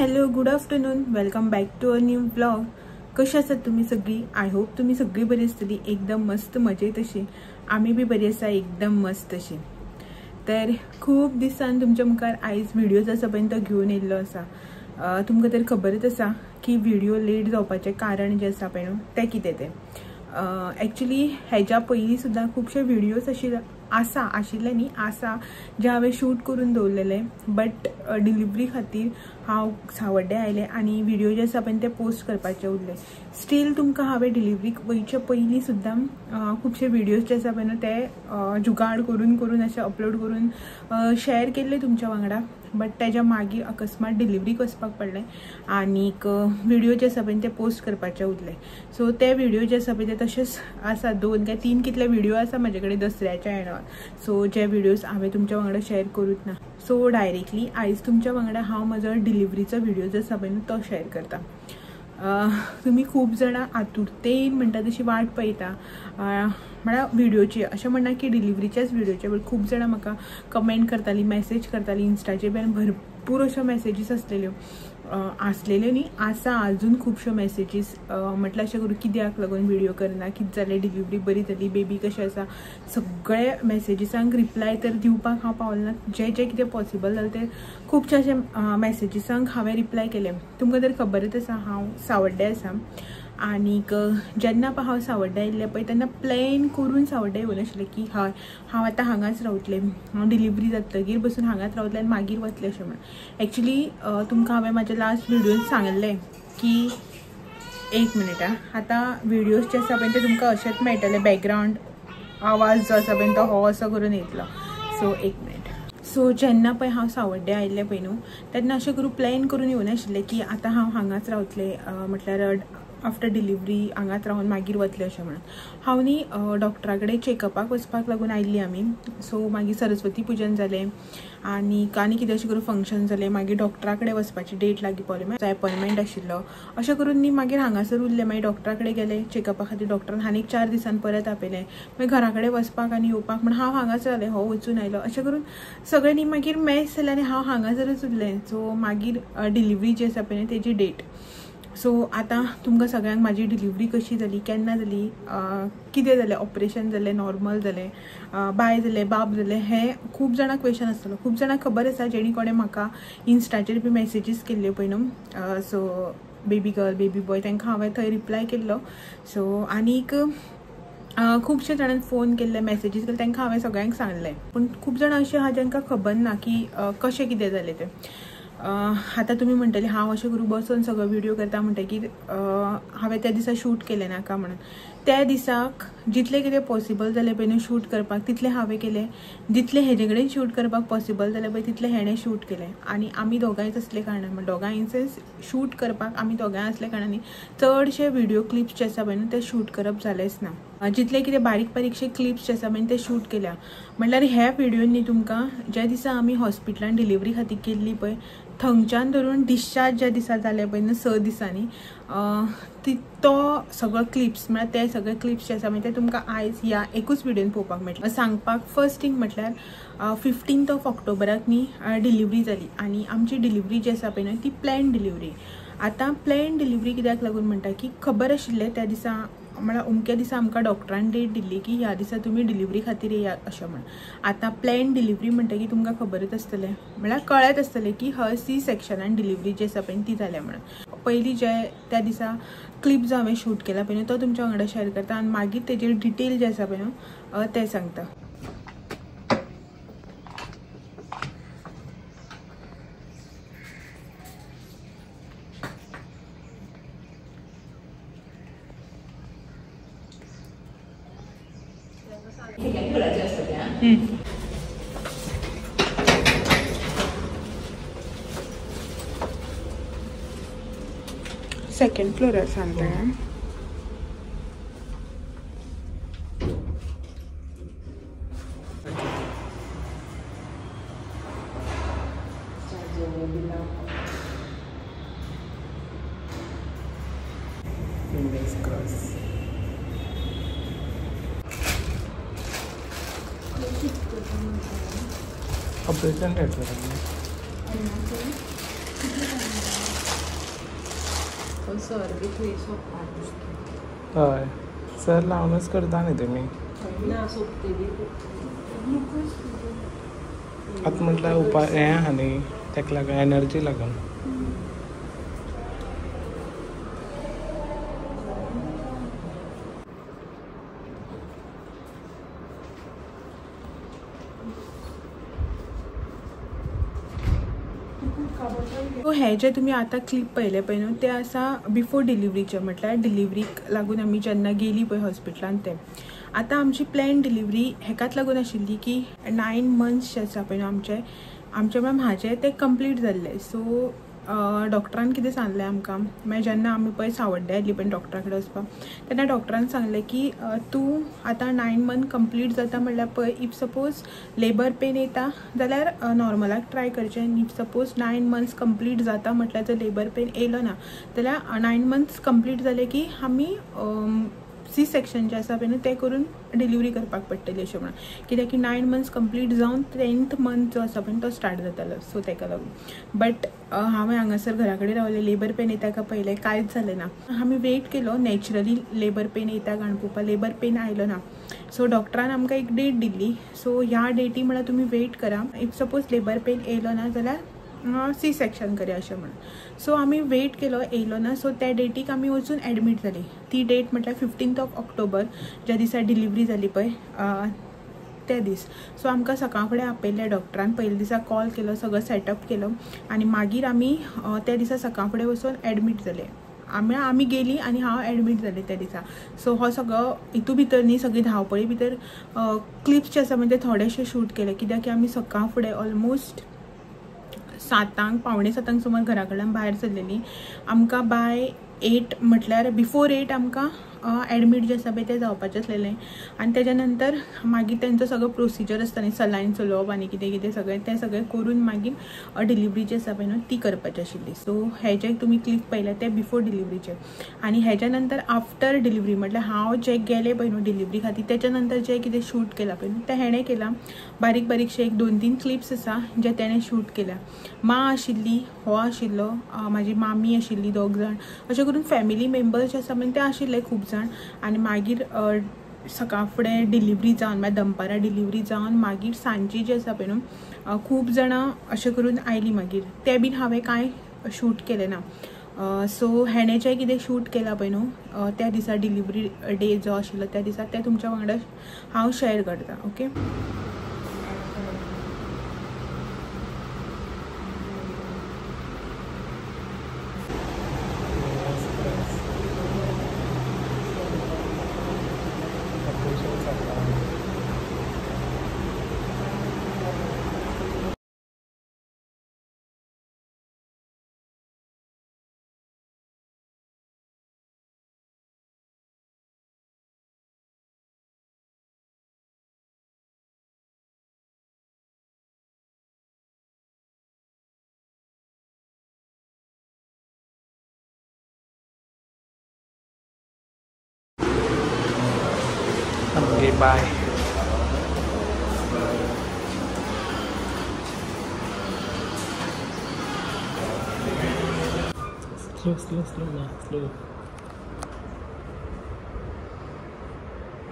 Hello good afternoon, welcome back to a new vlog. कशी आसात तुम्ही सगळी? I hope तुम्ही सगळी बरी आसतली, एकदम मस्त मजेत अशी. आमी बी बरी आसा, एकदम मस्त अशी. तर खूब दिसान तुमच्या मुखार आयज व्हिडियोज आसा पळय तो घेवन येयल्लो आसा. तुमकां तर खबरच आसा की व्हिडियो लेट जावपाचें कारण जें आसा पळय न्हू तें कितें तें. एक्चुली हेज्या पयलीं सुद्दां खुबशे व्हिडियोज अशे आसा आशिल्ले न्ही आसा जे हांवें शूट करून दवरलेले, बट डिलिव्हरी खातीर हांव सावड्डे आयलें आनी व्हिडियो जे आसा पळय ते पोस्ट करपाचे उरले. स्टील तुमकां हांवें डिलिव्हरीक वयचे पयलीं सुद्दां खुबशे व्हिडियोज जे आसा पळय न्हू ते जुगाड करून करून अशे अपलोड करून शेअर केल्ले तुमच्या वांगडा, बट तेज्या मागीर अकस्मात डिलिव्हरीक वचपाक पडलें आनीक व्हिडियो जे आसा पळय ते पोस्ट करपाचे उरले. सो ते व्हिडियो जे आसा पळय ते तशेंच आसा, 2 काय 3 कितले व्हिडियो आसा म्हाजे कडेन दसऱ्याच्या येणा. सो जे व्हिडियोज हांवें तुमच्या वांगडा शेअर करूंक ना. सो डायरेक्टली आयज तुमच्या वांगडा हांव म्हजो डिलिव्हरीचो व्हिडियो जो आसा पळय तो शेअर करता. तुमी खूब जाणां आतुरतेन म्हणटा तशी वाट पळयता म्हळ्यार व्हिडियोची, अशें म्हणना की डिलिव्हरीच्याच व्हिडियोचे, बट खूब जाणां म्हाका कमेंट करतालीं, मॅसेज करतालीं इन्स्टाचेर बी भरपूर अश्यो मॅसेजीस आसलेल्यो आसलेल्यो न्ही आसा अजून खुबश्यो मॅसेजीस. म्हटल्यार अशें करून कित्याक लागून व्हिडियो करना, कितें जालें, डिलिव्हरी बरी जाली, बेबी कशें आसा, सगळे मॅसेजीसांक रिप्लाय तर दिवपाक हांव पावलें ना. जे जे कितें पॉसिबल जालें ते खुबशे अशे मॅसेजीसांक हांवें रिप्लाय केले. तुमकां तर खबरच आसा हांव सावड्डे आसा आनीक जेन्ना पळय हांव सावड्डे आयिल्लें पळय तेन्ना प्लॅन करून सावड्डे येवन आशिल्लें की हय हांव आतां हांगाच रावतलें, हांव डिलिव्हरी जातकीर बसून हांगाच रावतलें आनी मागीर वतलें अशें म्हणून. एक्चुली तुमकां हांवें म्हाज्या लास्ट व्हिडियोन सांगलें की एक मिनिट आतां व्हिडियोज जे आसा पळय ते तुमकां अशेंच मेळटले, बॅकग्रावंड आवाज जो आसा पळय तो हो असो करून येतलो. सो एक मिनिट. सो जेन्ना पळय हांव सावड्डे आयिल्लें पळय न्हू तेन्ना अशें करून प्लॅन करून येवन आशिल्लें की आतां हांव हांगाच रावतलें, म्हटल्यार आफ्टर डिलिव्हरी हांगाच रावन मागीर वतलें अशें म्हणून. हांव न्ही डॉक्टरा कडेन चॅकअपाक वचपाक लागून आयिल्ली आमी. सो मागीर सरस्वती पुजन जालें आनी आनी कितें अशें करून फंक्शन जालें, मागीर डॉक्टरा कडेन वचपाची डेट लागीं पावली, मागीर अपॉयंटमेंट आशिल्लो, अशें करून न्ही मागीर हांगासर उरलें. मागीर डॉक्टरा कडेन गेलें चॅकअपा खातीर, डॉक्टरान आनीक 4 दिसान परत आपयलें, मागीर घरा कडेन वचपाक आनी येवपाक म्हण हांव हांगाच रावलें, हो वचून आयलो, अशें करून सगळें न्ही मागीर मॅच जालें आनी हांव हांगासरच उरलें. सो मागीर डिलिव्हरी जी आसा पळय तेजी डेट. सो आतां तुमकां सगळ्यांक म्हाजी डिलिव्हरी कशी जाली, केन्ना जाली, कितें जालें, ऑपरेशन जालें, नॉर्मल जालें, बाय जालें, बाब जालें, हें खूब जाणां क्वेशन आसतलो. खूब जाणां खबर आसा जेणी कोणें म्हाका इन्स्टाचेर बी मॅसेजीस केल्ल्यो पळय न्हू, so baby girl baby boy तांकां हांवें थंय रिप्लाय केल्लो. सो आनीक खुबशे जाणांनी फोन केल्ले, मॅसेजीस केल्ले, तांकां हांवें सगळ्यांक सांगलें. पूण खूब जाणां अशें आहा जांकां खबर ना की कशें कितें जालें तें. आतां तुमी म्हणटले हांव अशें करून बसून सगळो व्हिडियो करता म्हणटकीर हांवें त्या दिसा शूट केलें नाका म्हणून. त्या दिसाक जितलें कितें पॉसिबल जालें पळय न्हू शूट करपाक तितलें हांवें केलें, जितलें हेजे कडेन शूट करपाक पॉसिबल जालें पळय तितलें हेणें शूट केलें. आनी आमी दोगांयच आसले कारणान, म्हण दोगांयच शूट करपाक आमी दोगांय आसले कारणान चडशे व्हिडियो क्लिप्स जे आसा पळय न्हू ते शूट करप जालेंच ना. जितले कितें बारीक बारीकशे क्लिप्स जे आसा पळय ते शूट केल्या. म्हणल्यार ह्या व्हिडियोन न्ही तुमकां ज्या दिसा आमी हॉस्पिटलान डिलिव्हरी खातीर केल्ली पळय थंगच्यान धरून डिस्चार्ज ज्या दिसा जालें पळय न्हू 6 दिसांनी ती तो सगळो क्लिप्स म्हळ्यार ते सगळे क्लिप्स जे आसा पळय ते तुमकां आयज ह्या एकूच व्हिडियोन पळोवपाक मेळटलें. सांगपाक फर्स्ट थिंग म्हटल्यार 15 ऑक्टोबराक न्ही डिलिव्हरी जाली आनी आमची डिलिव्हरी जी आसा पळय न्हू ती प्लॅन डिलिव्हरी. आतां प्लॅन डिलिव्हरी कित्याक लागून म्हणटा की खबर आशिल्लें त्या दिसा, म्हळ्यार अमक्या दिसा आमकां डॉक्टरान डेट दिल्ली की ह्या दिसा तुमी डिलिव्हरी खातीर येया अशें म्हणून. आतां प्लॅन डिलिव्हरी म्हणटकीर तुमकां खबरच आसतलें, म्हळ्यार कळत आसतलें की हय सी सेक्शनान डिलिव्हरी जी आसा पळय ती जाल्या म्हणून. पयलीं जे त्या दिसा क्लिप जो हांवें शूट केला पळय तो तुमच्या वांगडा शेअर करता आनी मागीर तेजेर डिटेल जे आसा पळय न्हू तें सांगता. सेकंड फ्लोर सांगता. Fingers crossed. Operation theatre. पण सर बी थंय सोंपता. हय सर लावनच करता न्ही तुमी. ना सोंपते बी. आतां म्हटल्यार उपाय हें आहा न्ही तेका लागून एनर्जी लागून. सो हे जे तुमी आतां क्लिप पळयले पळय न्हू ते आसा बिफोर डिलिव्हरीचे, म्हटल्यार डिलिव्हरीक लागून आमी जेन्ना गेली पळय हॉस्पिटलान ते. आतां आमची प्लॅन डिलिव्हरी हेकाच लागून आशिल्ली की 9 मंथ्स जे आसा पळय न्हू आमचे आमचे म्हळ्यार म्हाजे ते कंप्लीट जाल्ले. सो डॉक्टरान कितें सांगलें आमकां, मागीर जेन्ना आमी पळय सावड्डे आयली पळय डॉक्टरा कडेन वचपाक तेन्ना डॉक्टरान सांगलें की तूं आतां 9 मंथ कंप्लीट जाता म्हणल्यार पळय if suppose labour pain येता जाल्यार नॉर्मलाक ट्राय करचें, आनी if suppose 9 months complete जाता म्हटल्यार जर लेबर पेन येयलो ना जाल्यार 9 मंथ्स कंप्लीट जाले की आमी सी सेक्शन जें आसा पळय न्हू तें करून डिलिव्हरी करपाक पडटली अशें म्हणून. कित्याक की 9 मंथ्स कंप्लीट जावन 10th month जो आसा पळय तो स्टार्ट जातालो. सो तेका लागून बट हांवें हांगासर घरा कडेन रावलें, लेबर पेन येता काय पळयलें, कांयच जालें ना. आमी वेट केलो नॅचरली लेबर पेन येता काय पळोवपाक, लेबर पेन आयलो ना. सो डॉक्टरान आमकां एक डेट दिल्ली, सो ह्या डेटी म्हळ्यार तुमी वेट करा, if suppose labour pain येयलो ना जाल्यार सी सेक्शन करया अशें म्हणून. सो आमी वेट केलो, येयलो ना. सो त्या डेटीक आमी वचून एडमीट जाली. ती डेट म्हटल्यार 15th of October, ज्या दिसा डिलिव्हरी जाली पळय त्या दीस. सो आमकां सकाळ फुडें आपयल्लें डॉक्टरान, पयल्या दिसा कॉल केलो, सगळो सेटअप केलो आनी मागीर आमी त्या दिसा सकाळ फुडें वचून एडमीट जाले. आमी गेली आनी हांव एडमीट जालें त्या दिसा. सो हो सगळो हितू भितर न्ही सगळी धांवपळी भितर क्लिप्स जे आसा म्हणजे थोडेशे शूट केले, कित्याक की आमी सकाळ फुडें ऑलमोस्ट 7, 6:45 सुमार घरा कडल्यान भायर सरलेली. आमकां बाय 8 म्हटल्यार बिफोर 8 आमकां एडमीट जें आसा पळय तें जावपाचें आसलेलें. आनी तेज्या नंतर मागीर तेंचो सगळो प्रोसिजर आसता न्ही, सलायन चलोवप आनी कितें कितें सगळें तें सगळें करून मागीर डिलिव्हरी जी आसा पळय न्हू ती करपाची आशिल्ली. सो हे जे तुमी क्लिप पळयल्या ते बिफोर डिलिव्हरीचे. आनी हेज्या नंतर आफ्टर डिलिव्हरी म्हटल्यार हांव जे गेलें पळय न्हू डिलिव्हरी खातीर तेच्या नंतर जें कितें शूट केलां पळय न्हू तें हेणें केलां. बारीक बारीकशे 1-2-3 क्लिप्स आसा जे तेणें शूट केल्या. माँ आशिल्ली, हो आशिल्लो, म्हाजी मामी आशिल्ली, 2 जाण अशें करून फॅमिली मेंबर्स जे आसा पळय ते आशिल्ले खूब जाण. आनी मागीर सकाळ फुडें डिलिव्हरी जावन मागीर दनपारां डिलिव्हरी जावन मागीर सांजची जी आसा पळय न्हू खूब जाणां अशें करून आयलीं. मागीर तें बीन हांवें कांय शूट केलें ना. सो हेणें जें कितें शूट केलां पळय न्हू त्या दिसा डिलिव्हरी डे जो आशिल्लो त्या दिसा तें तुमच्या वांगडा हांव शेअर करता. Okay, Okay, bye. Slow, slow, slow, na, slow.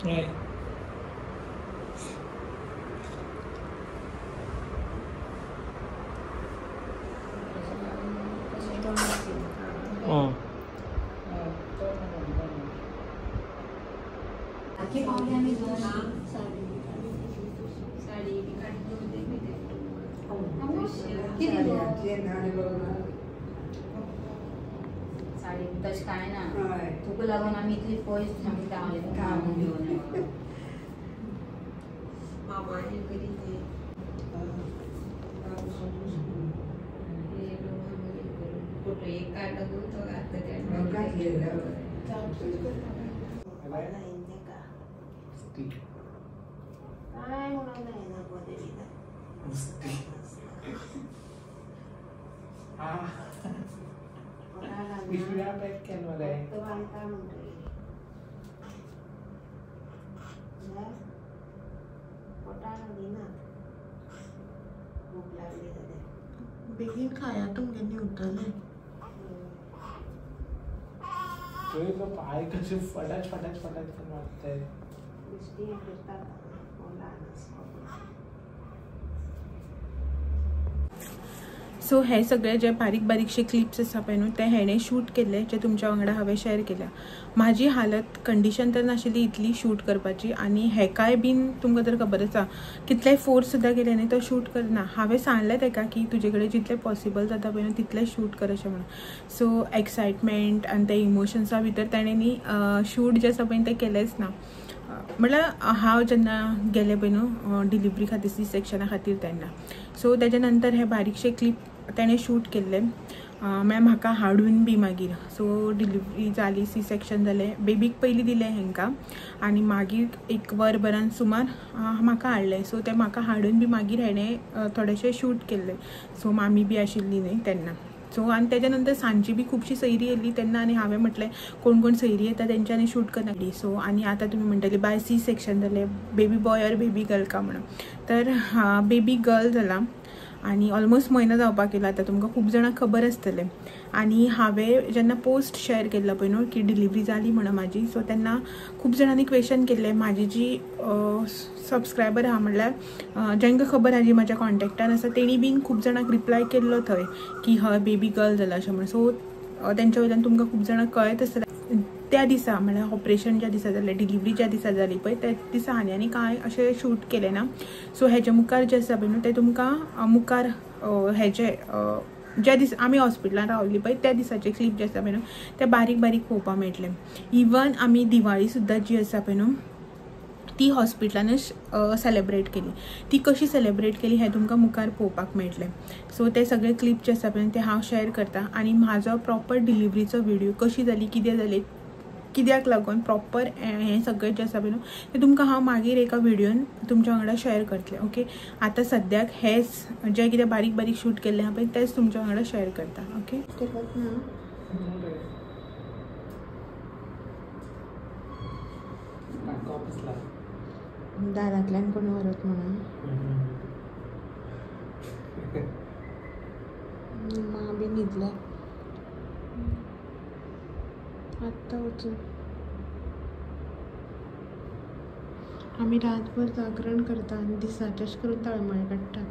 Right. Oh. Sari तशें कांय ना, तुका लागून आमी इतली पयस आमी धांवले घेवन. फोटो एक काडलो तो घातला. बेगीन खाया तुमगे न्हिवतलें. पाय कशे फटाच फटाच फटाच मारताय. सो हे सगळे जे बारीक बारीकशे क्लिप्स आसा पळय न्हू ते हेणें शूट केल्ले जे तुमच्या वांगडा हांवें शेअर केल्या. म्हाजी हालत कंडिशन तर नाशिल्ली इतली शूट करपाची आनी हेकाय बीन तुमकां तर खबर आसा कितलेय फोर्स सुद्दां केले न्ही तो शूट करना. हांवें सांगलें तेका की तुजे कडेन जितलें पॉसिबल जाता पळय न्हू तितलें शूट कर अशें म्हणून. सो एक्सायटमेंट आनी ते इमोशन्सा भितर तेणें न्ही शूट जें आसा पळय तें केलेंच ना. म्हळ्यार हांव जेन्ना गेलें पळय न्हू डिलिव्हरी खातीर सी सेक्शना खातीर तेन्ना सो तेज्या नंतर हे बारीकशे क्लिप तेणें शूट केल्ले म्हळ्यार म्हाका हाडून बी मागीर. सो डिलिव्हरी जाली, सी सेक्शन जालें, बेबीक पयलीं दिलें हेंकां आनी मागीर एक वरभरान सुमार म्हाका हाडलें. सो तें म्हाका हाडून बी मागीर हेणें थोडेशें शूट केल्लें. सो मामी बी आशिल्ली न्ही तेन्ना. सो आनी तेज्या नंतर सांजची बी खुबशी सैरी येयल्ली तेन्ना आनी हांवें म्हटलें कोण कोण सैरी येता तेंच्यांनी शूट करना. सो आनी आतां तुमी म्हणटली बाय सी सेक्शन जालें, baby boy or baby girl का म्हणून, तर बेबी गर्ल जाला आनी ऑलमोस्ट म्हयनो जावपाक येयला आतां, तुमकां खूब जाणांक खबर आसतलें. आनी हांवें जेन्ना पोस्ट शेअर केल्लो पळय न्हू की डिलिव्हरी जाली म्हणून म्हाजी, सो तेन्ना खूब जाणांनी क्वेश्चन केल्लें. म्हाजी जी सबस्क्रायबर आहा म्हणल्यार जांकां खबर आहा जी म्हाज्या कॉन्टेक्टान आसा तेणी बीन खूब जाणांक रिप्लाय केल्लो थंय की हय बेबी गर्ल जाला अशें म्हणून. सो तेंच्या वयल्यान तुमकां खूब जाणांक कळत आसतलें. त्या दिसा म्हळ्यार ऑपरेशन ज्या दिसा जालें, डिलिव्हरी ज्या दिसा जाली पळय त्या दिसा आनी आनी कांय अशें शूट केलें ना. सो हेजे मुखार जें आसा पळय न्हू तें तुमकां मुखार हेजे ज्या दिसा आमी हॉस्पिटलान रावली पळय त्या दिसाचे क्लिप जे आसा पळय न्हू ते बारीक बारीक पळोवपाक मेळटले. इवन आमी दिवाळी सुद्दां जी आसा पळय न्हू ती हॉस्पिटलानूच सेलेब्रेट केली. ती कशी सेलेब्रेट केली हें तुमकां मुखार पळोवपाक मेळटलें. सो ते सगळे क्लिप जे आसा पळय ते हांव शेअर करता आनी म्हाजो प्रॉपर डिलिव्हरीचो व्हिडियो कशी जाली, कितें जालें, कित्याक लागून प्रॉपर हें सगळें जें आसा पळय न्हू तें तुमकां हांव मागीर एका व्हिडियोन तुमच्या वांगडा शेअर करतलें. ओके, आतां सद्याक हेच जें कितें बारीक बारीक शूट केल्लें आहा पळय तेंच तुमच्या वांगडा शेअर करता. ओके, दारांतल्यान कोण व्हरत म्हणून मां बी न्हिदल्या आत्तां वचून. आमी रातभर जागरण करता आनी दिसाचें अशें करून तळमळ काडटात.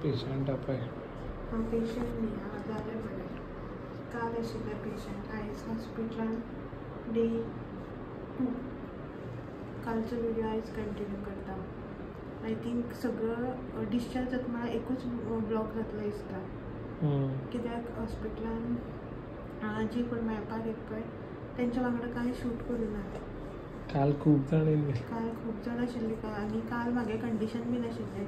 पेशंट पळय, पेशंट न्ही जालें बरें, काल आशिल्लें पेशंट, आयज हॉस्पिटलान डे 2. कालचो व्हिडिओ आयज कंटिन्यू करता. I think सगळो डिस्चार्ज जाता म्हळ्यार एकूच ब्लॉक जातलो दिसता, कित्याक हॉस्पिटलान जी कोण मेळपाक येत पळय तेंच्या वांगडा कांय शूट करूं ना. काल खूब जाण येयल्ले, काल खूब जाण आशिल्ले आनी काल म्हागे कंडिशन बी नाशिल्लें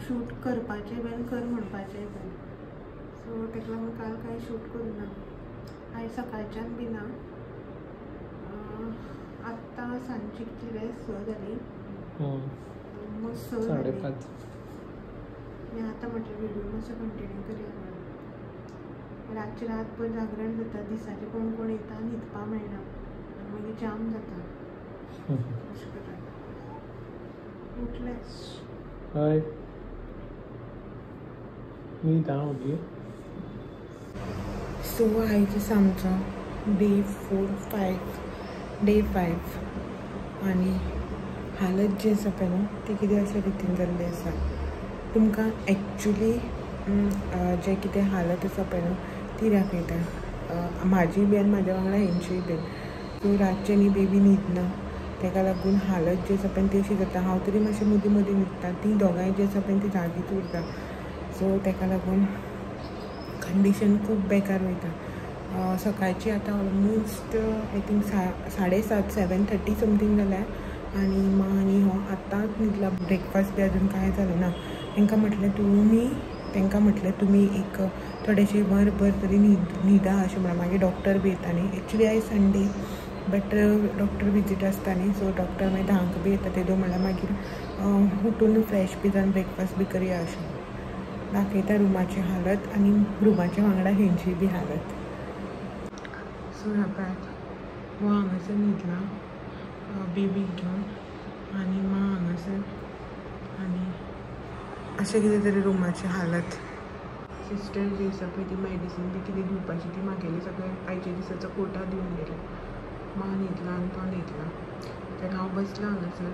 शूट करपाचें बीन कर म्हणपाचें बीन. सो तेका लागून काल कांय शूट करूं ना, आयज सकाळच्यान बी ना. आत्तां सांजची कितली रे, 6 जाली, ऑलमोस्ट 6 जाली. 5:30. आनी आतां म्हटलें व्हिडियो मातसो कंटिन्यू करया म्हणून. रातचें रातभर जागरण जाता, दिसाचें कोण कोण येता न्हिदपा मेळना आनी मागीर जाम जाता. अशें करून उठलें. हय न्हीद आं ओगी. सो आयज आसा आमचो डे 4 5 डे 5 आनी हालत जी आसा पळय न्हू ती कितें अशे रितीन जाल्ली आसा. तुमकां एक्चुली जें कितें हालत आसा पळय न्हू ती दाखयता, म्हाजी बी आनी म्हाज्या वांगडा हेंचीय बीन. सो रातचें न्ही बेबी न्हिदना, तेका लागून हालत जी आसा पळय ती अशी जाता. हांव तरी मातशें मदीं मदीं न्हिदता, ती दोगांय जी आसा पळय ती जागीच उरता. सो तेका लागून कंडिशन खूब बेकार वयता. सकाळची आतां ऑलमोस्ट I think 7:30 7:30 something जाल्या आनी मां आनी हो आत्तांच न्हिदला. ब्रेकफास्ट बी अजून कांय जालें ना. तांकां म्हटलें तुमी तांकां म्हटलें तुमी एक थोडेशें वरभर तरी न्हिदा अशें म्हणून. मागीर डॉक्टर बी येता न्ही, एक्चुली आयज संडे बट डॉक्टर विजीट आसता न्ही, सो डॉक्टर मागीर 10 बी येता तेदो म्हणल्यार मागीर उठून फ्रेश बी जावन ब्रेकफास्ट बी करया अशें. दाखयता रुमाची हालत आनी रुमाच्या वांगडा हेंची बी हालत. सो ह्या पळयात, हो हांगासर न्हिदला बेबीक घेवन आनी मां हांगासर आनी अशें कितें तरी रुमाची हालत. सिस्टर जी आसा पळय ती मेडिसीन बी कितें दिवपाची ती मागयली सगळें आयच्या दिसाचो कोटा दिवन गेले. मां न्हिदला आनी तो न्हिदला. तर हांव बसलां हांगासर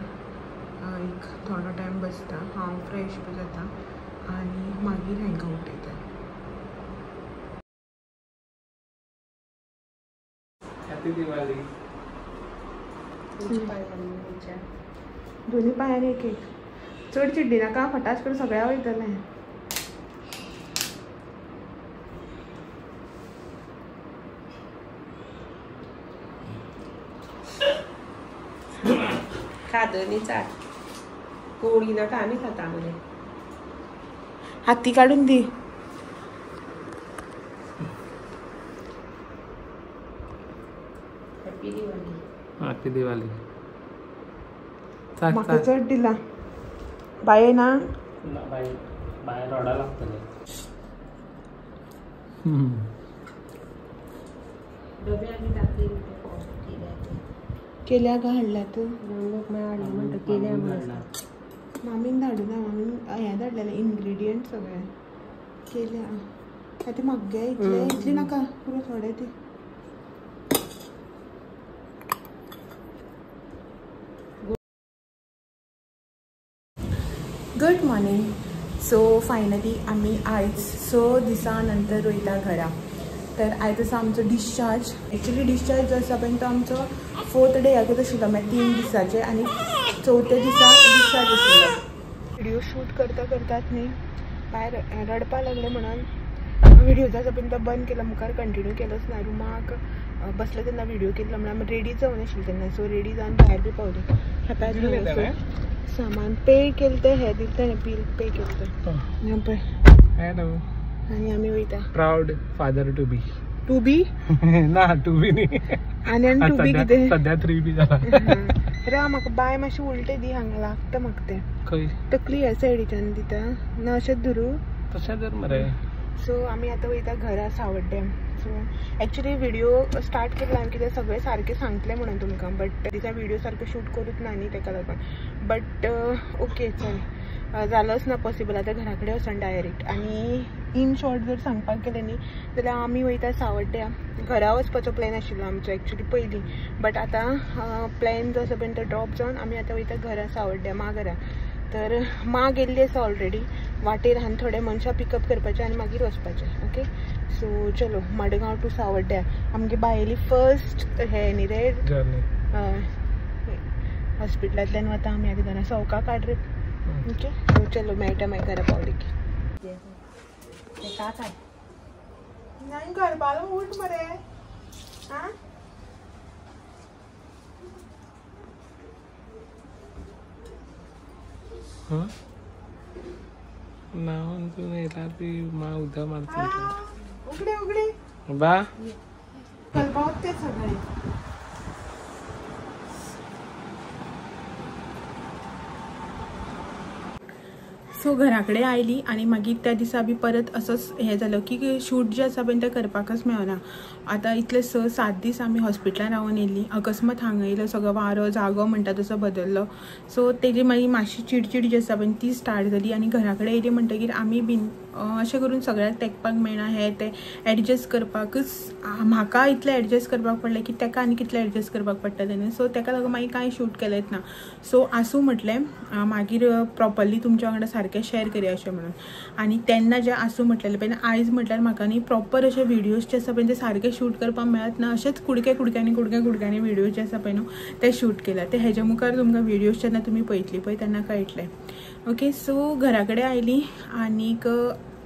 एक थोडो टायम बसता, हांव फ्रेश बी जाता आनी मागीर हांकां उठयता. हॅपी दिवाळी. दोन्ही पायांनी एक एक. चड चिड्डी नाका, फटास करून सगळ्या वयतलें. खादनी चाट कोळी नाका, आमी खाता मरे. हाती काडून दी. हॅपी दिवाळी. हॅपी दिवाळी. म्हाका चड दिला बाये ना बाय रडा लागतले. डबे आमी दाखयले केल्या गा हाडल्या तूं लोक मागीर हाडले म्हणटा केल्या म्हणून. मामीन धाडूना, मामीन हें धाडलेलें इन्ग्रिडियंट सगळें केल्या. आतां म्हागे इतले इतले नाका, पुरो थोडे ती. Good morning. So finally आमी आयज 6 दिसां नंतर वयता घरा. तर आयज आसा आमचो डिस्चार्ज. एक्चुली डिस्चार्ज जो आसा पळय तो आमचो 4th day कितें आशिल्लो, म्हळ्यार 3 दिसाचे आनी चवथ्या दिसा डिस्चार्ज आशिल्लो. व्हिडिओ शूट करता करतात न्ही भायर रडपाक लागले म्हणून व्हिडिओ जो आसा पळय तो बंद केलो, मुखार कंटिन्यू केलोच ना. रुमाक बसले तेन्ना व्हिडिओ केल्लो म्हणल्यार आमी रेडी जावन आशिल्ले तेन्ना. सो रेडी जावन भायर बी पावली. हातार सामान पे केलें तें, हें दिलें तेणें बील पे केलें तें पळय. हॅलो. आनी आमी वयता. Proud father to be. To be ना, टू बी न्ही. आनी आनी टू बी कितें सद्या 3 बी जाला. रा म्हाका बाय मातशें उलटें दी, हांगा लागता म्हाका तें. खंय तकली ह्या सायडीच्यान दिता ना, अशेंच धरू तशें धर मरे. सो आमी आतां वयता घरा सावड्ड्यां. सो एक्चुली व्हिडिओ स्टार्ट केला हांवें कित्याक सगळें सारकें सांगतलें म्हणून तुमकां, बट दिसा व्हिडिओ सारको शूट करूच ना न्ही तेका लागून. बट ओके चल, जालोच ना पॉसिबल आतां घरा कडेन वचोन डायरेक्ट. आनी इन शॉर्ट जर सांगपाक गेलें न्ही जाल्यार आमी वयता सावड्ड्यां. घरा वचपाचो प्लॅन आशिल्लो आमचो एक्चुली पयलीं, बट आतां प्लॅन जो आसा पळय तो ड्रॉप जावन आमी आतां वयता घरा सावड्ड्यां, मां घरा. तर मां गेल्ली आसा ऑलरेडी वाटेर, आनी थोडे मनशां पिकअप करपाचें आनी मागीर वचपाचें. ओके सो चलो मडगांव टू सावड्ड्यां आमगे बायली फर्स्ट हें न्ही रे जर्नी. हॉस्पिटलांतल्यान वता आमी आतां घरा. सवका काड रे. ओके सो चलो मेळटा मागीर घरा पावली की. नाही करपालो उठ मरे. आं नावन येयल्यार बी मा उदक मारता. उगडे उगडे बा कलपावत ते सगळे. सो घरा कडेन आयली आनी मागीर त्या दिसा बी परत असोच हें जालो की शूट जें आसा पळय तें करपाकच मेळना. आतां इतले 6-7 दीस आमी हॉस्पिटलान रावन येयल्लीं, अकस्मात हांगा येयलो सगळो वारो जागो म्हणटा तसो बदल्लो. सो तेजी मागीर मातशी चिडचीड जी आसा पळय ती स्टार्ट जाली. आनी घरा कडेन येयली म्हणटगीर आमी बीन अशें करून सगळ्याक तेंकपाक मेळना, हें तें एडजस्ट करपाकच म्हाका इतलें एडजस्ट करपाक पडलें की तेका आनी कितलें एडजस्ट करपाक पडटलें न्ही. सो तेका लागून मागीर कांय शूट केलेंच ना. सो आसूं म्हटलें मागीर प्रॉपरली तुमच्या वांगडा सारकें शेअर करया अशें म्हणून. आनी तेन्ना जें आसूं म्हटलेलें पळय आयज म्हटल्यार म्हाका न्ही प्रॉपर अशे व्हिडियोज जे आसा पळय ते सारके शूट करपाक मेळत ना, अशेंच कुडके कुडक्यांनी कुडक्या कुडक्यांनी व्हिडियोज जे आसा पळय न्हू ते शूट केल्या. ते हेज्या मुखार तुमकां व्हिडियोज जेन्ना तुमी पळयतली पळय तेन्ना कळटलें. ओके सो घरा कडेन आयली आनीक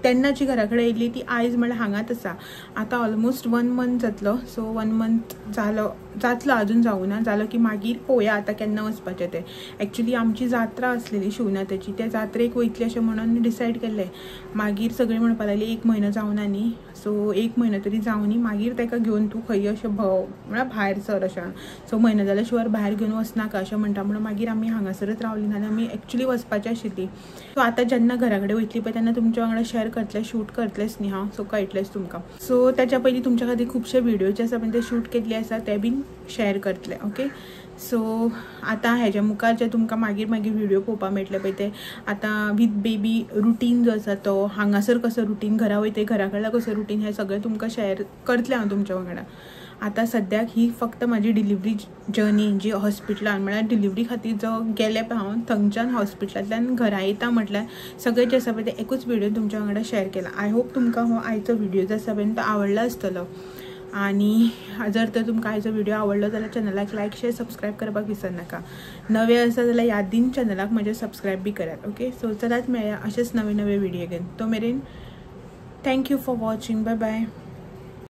तेन्ना जी घरा कडेन येयल्ली ती आयज म्हळ्यार हांगाच आसा. आतां ऑलमोस्ट 1 मंथ जातलो. सो 1 मंथ जालो जातलो, अजून जावना, जालो की मागीर पळोवया आतां केन्ना वचपाचें तें. एक्चुली आमची जात्रा आसलेली शिवनाथाची, त्या जात्रेक वयतली अशें म्हणून डिसायड केल्लें. मागीर सगळीं म्हणपाक लागली 1 म्हयनो जावना न्ही, सो 1 म्हयनो तरी जावनी मागीर ताका घेवन तूं खंय अशें भोंव म्हळ्यार भायर सर अशें. सो म्हयनो जाल्या शिवाय भायर घेवन वचनाका अशें म्हणटा म्हणून मागीर आमी हांगासरच रावली ना, आमी एक्चुली वचपाची आशिल्ली. सो आतां जेन्ना घरा कडेन वयतली पळय तेन्ना तुमच्या वांगडा शेअर करतलें, शूट करतलेंच न्ही हांव, सो कळटलेंच तुमकां. सो त्याच्या पयलीं तुमच्या खातीर खुबशे व्हिडियो जे आसा पळय ते शूट केल्ले आसा ते बीन शेअर करतले. ओके, सो आतां हेज्या मुखार जे तुमकां मागीर मागीर व्हिडियो पळोवपाक मेळटले पळय ते आतां विथ बेबी रुटीन जो आसा तो हांगासर कसो रुटीन, घरा वयता घरा कडल्यान कसो रुटीन, हें सगळें तुमकां शेअर करतलें हांव तुमच्या वांगडा. आतां सद्याक ही फक्त म्हाजी डिलिव्हरी जर्नी जी हॉस्पिटलान म्हळ्यार डिलिव्हरी खातीर जो गेलें पळय हांव थंयच्यान हॉस्पिटलांतल्यान घरा येता म्हटल्यार सगळें जें आसा पळय तें एकूच व्हिडियो तुमच्या वांगडा शेअर केला. I hope तुमकां हो आयचो व्हिडियो जो आसा पळय तो आवडला आसतलो. आनी जर तर तुमकां आयचो व्हिडियो आवडलो जाल्यार चॅनलाक लायक शेअर सबस्क्रायब करपाक विसरनाका. नवे आसा जाल्यार यादीन चॅनलाक म्हज्या सबस्क्रायब बी करात. ओके, सो चलात मेळया अशेंच नवे नवे व्हिडियो घेवन. तो मेरेन thank you for watching. Bye bye.